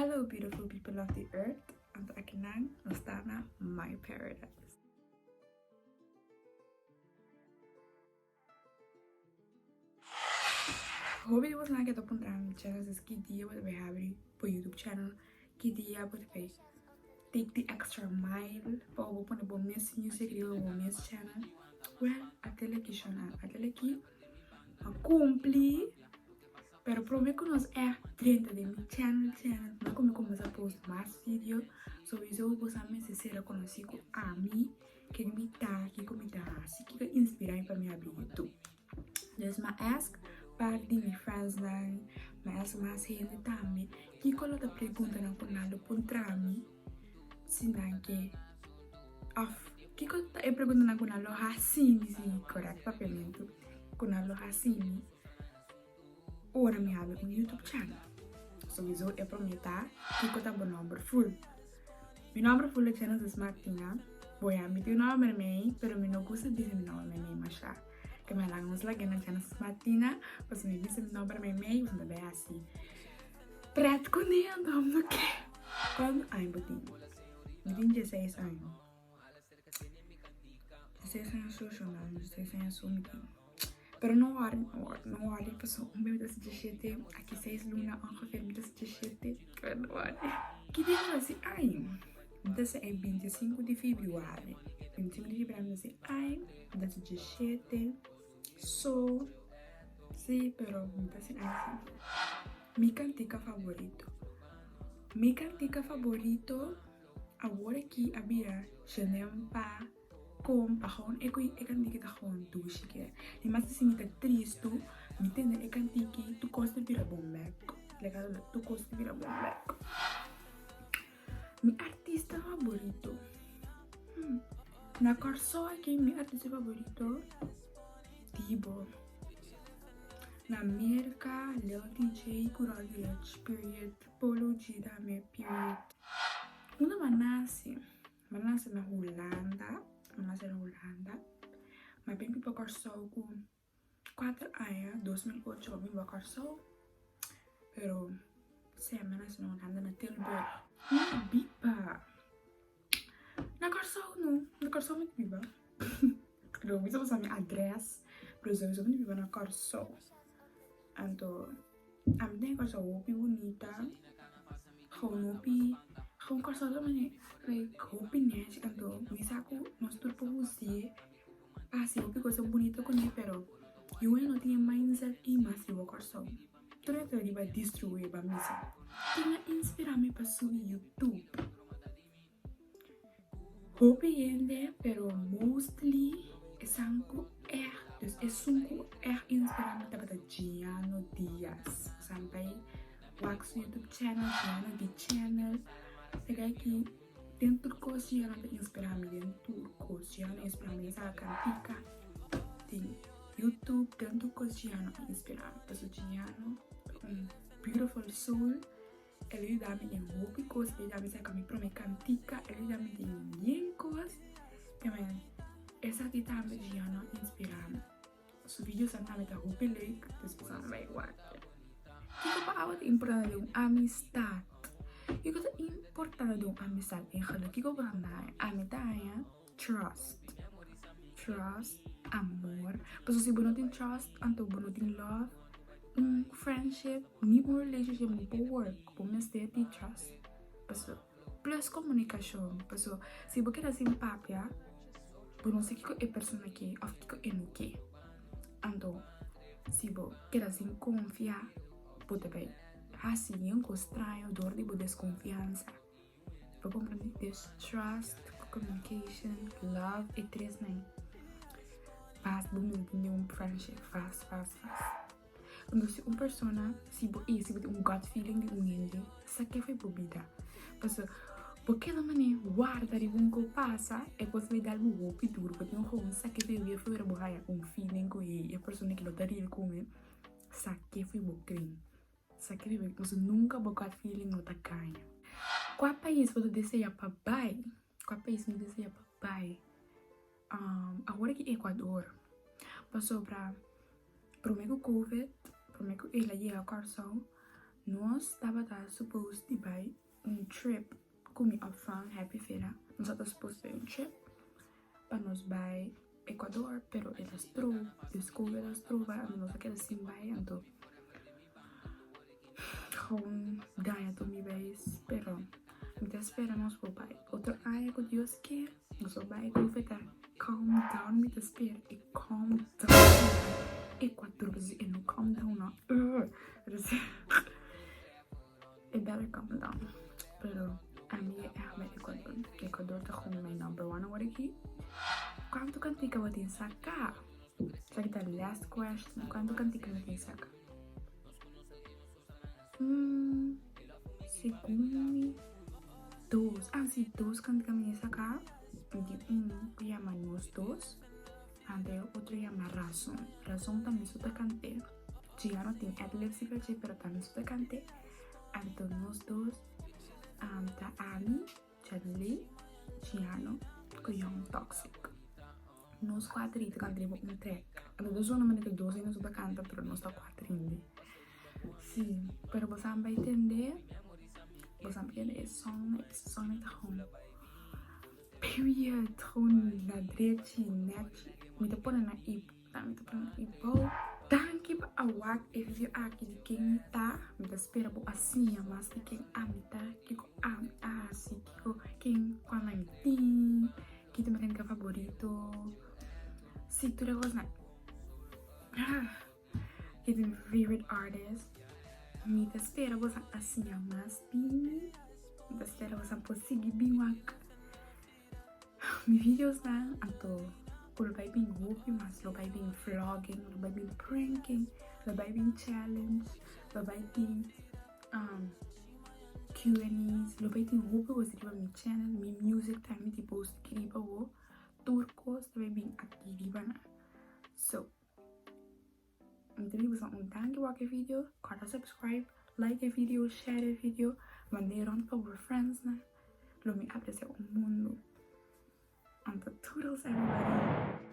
Hello beautiful people of the earth, anto akinan nos ta na my paradise. Hopi di bosnan ke ta puntra mi Genesis ki dia bo ta bai habri bo YouTube channel, ki dia bo ta bai take the extra mile pa bo pone bo mes music riba bo mes channel. Well, atel aki shona, atel aki a cumpli. Pero prome ku nos echt drenta den mi channel channel prome ku mi kuminsá post mas video souiso bo sa mester sera konosí ku ami ken mi ta kiko mi ta hasi kiko a inspirá mi pa mi abri youtube dus mi a ask par di mi friends nan mi a ask mas hende tambe kiko lo ta preguntanan ku nan lo puntra mi si nan ke òf kiko ta e preguntanan ku nan lo hasi mi si korekto papiamentu ku nan lo hasi mi. Ora mi habri un YouTube channel. Souiso e prome ta kiko ta bo nomber full. Mi nomber full ta Genesis Martina. Boya mi tin un nomber mei pero mi no gusta bisa mi nomber mei mei masha. Ke mi a laga nos lag'e na Genesis Martina pasobra mi bisa mi nomber mei mei boso ta bay hasi pret kuné anto mi no ke. Cuantu aña bo tin? Mi tin dieseis aña. Dieseis aña so shona, dieseis aña so mi tin. Pero no worry, no worry, no worry, paso un bebé ta hasi diesshete, aki seis luna ongeveer mi ta hasi diesshete, pero no worry. Ki dia mi ta hasi aña? Mi ta hasi e bintisinku di febrüari, bintisinku di febrüari mi ta hasi aña, mi ta hasi diesshete, so, si, pero mi ta hasi aña si. Mi kantika favorito, mi kantika favorito awor aki a bira Jenem pa. Kompa, gewoon e koe e kantiki ta gewoon dushi ke. Di mas si mi ta tristu, mi tende e kantiki tur kos ta bira bon bek. Literalmente tur kos ta bira bon bek. Mi artista favorito, hmm, na Kòrsou aki mi artista favorito Dibo. Na Merka Lil TJ ku Roddy Ricch period. Polo G tambe period. Unda mi a nase? Mi a nase na Hulanda, mi a nase na Hulanda. Mi a bin biba Kòrsou ku kuater aña, 2008 mi a bin biba Kòrsou. Pero sí, mi a nase na Hulanda, na Tilburg. Mi a biba na Kòrsou no, na Kòrsou mi ta biba. Lo mi ta usa mi adrès, pero sowieso mi ta biba na Kòrsou. Anto ami ta den Kòrsou hopi bunita, gewoon hopi, gewoon Kòrsou ta manera like hopi nèchi anto mi sa ku nos tur por hus'é pa hasi hopi cosa bunita kuné pero yu no tin e mindset i mas riba Kòrsou tur e ta riba destruí pa mi sa. Ken a inspirá mi pa subi YouTube? Hopi hende pero mostly esan ku ègt dus esun ku ègt inspirá mi tabata Giano Diaz osea mi bai wak su youtube channel Giano di channel e guy ki den tur kos Giano ta inspirá mi den tur kos Giano a inspirá mi den sa kantika den youtube den tur kos Giano a inspirá mi pasobra Giano ta un beautiful soul. El a yuda mi den hopi kos, el a yuda mi saka mi prome kantika, el a yuda mi den yen kos. Te men, esaki tambe Gianno a inspira mi. Su videosan tambe ta hopi leuk, dus boso bai wak. Kiko pa abo ta importante den un amistad? Kiko ta importante den un amistad eigenlijk? Kiko bo ta haña? Ami ta haña trust. Trust, amor. Pasobra si bo no tin trust, anto bo no tin love. Un friendship ni un relationship no por work bo mester di trust paso plus comunicacion paso si bo keda sin papia bo no sa kiko e persona ke of kiko e no ke anto si bo keda sin confia bo ta bay haci yen cos straño door di bo desconfiansa bo comprende dus trust communication love e tres nan fast bo mester tin den un friendship fast fast fast entonces si un persona si bo si bo tin un gut feeling di un hende sa ke foi bo bida pasobra bo keda mane warda riba un ko pasa e kos bai dal bo hopi duro bo tin un sa ke foi bo bida bo haya un feeling ku hey e persona ki lo ta real ku mi sa ke foi bo kren. Sa ke riba nos nunka bo gut feeling no ta gaña. Kua pais bo ta desea pa bai? Kua pais mi ta desea pa bai? Awor aki Ecuador. Pasobra prome ku covid, prome ku el a yega Kòrsou, Nos tabata supposed di bai un trip ku mi opvang Happy Vera. Nos tabata supposed bai un trip pa nos bai Ecuador, pero el a stroba, de school el a stroba, anto nos a keda sin bai, anto gewoon daña tur mi beis, pero mi ta spera nos por bai otro aña ku Dios kier, nos por bai Covid ta calm down, mi ta spera e calm down Ecuador, pasobra e no calm down no, e better calm down, pero ami e echt bai Ecuador, Ecuador ta gewoon my number one awor aki. Cuanto cantica bo tin saca? Esaki ta last question, cuanto cantica mi tin saca? Mm, segun mi, dos, ah si, dos cantica mi tin saca, mi tin un cu yama Nos Dos, anto e otro yama Razon, Razon ta mi so ta cant'e. Gia no tin adlibs riba dje pero ta nos ta kant'é. Anto nos dos ta ami, Chadley, Giano ku Young Toxic. Nos kuater ta kanta riba un track. Anto dos una manera dos hende ta kanta pero nos ta kuater hende. Si, pero boso a bai tende, boso a bai tende e song, e song ta gewoon period, gewoon na drechi, nechi. Mi ta pone na i. Mi ta pone aki bou. Danki pa a wak e video aki di ken mi ta. Mi ta spera bo a siña mas di ken ami ta, kiko ami a hasi, kiko ken kuannan mi tin, ki ta mi kantika favorito. Si tur e kosnan. Ki ta mi favorite artist. Mi ta spera boso a siña mas di mi. Mi ta spera boso por sigui bin wak. Mi videosnan anto ku lo bai bin hopi mas lo bai bin vlogging lo bai bin pranking lo bai bin challenge lo bai tin Q&A's lo bai tin hopi kos riba mi channel mi music tambe mi tin post aki riba bo tur kos ta bai bin aki riba nan so mi ta bisa un danki wak e video kòrda subscribe like e video share e video mand'é rònt pa bo friendsnan lo mi apresia un mundu anto toodles everybody.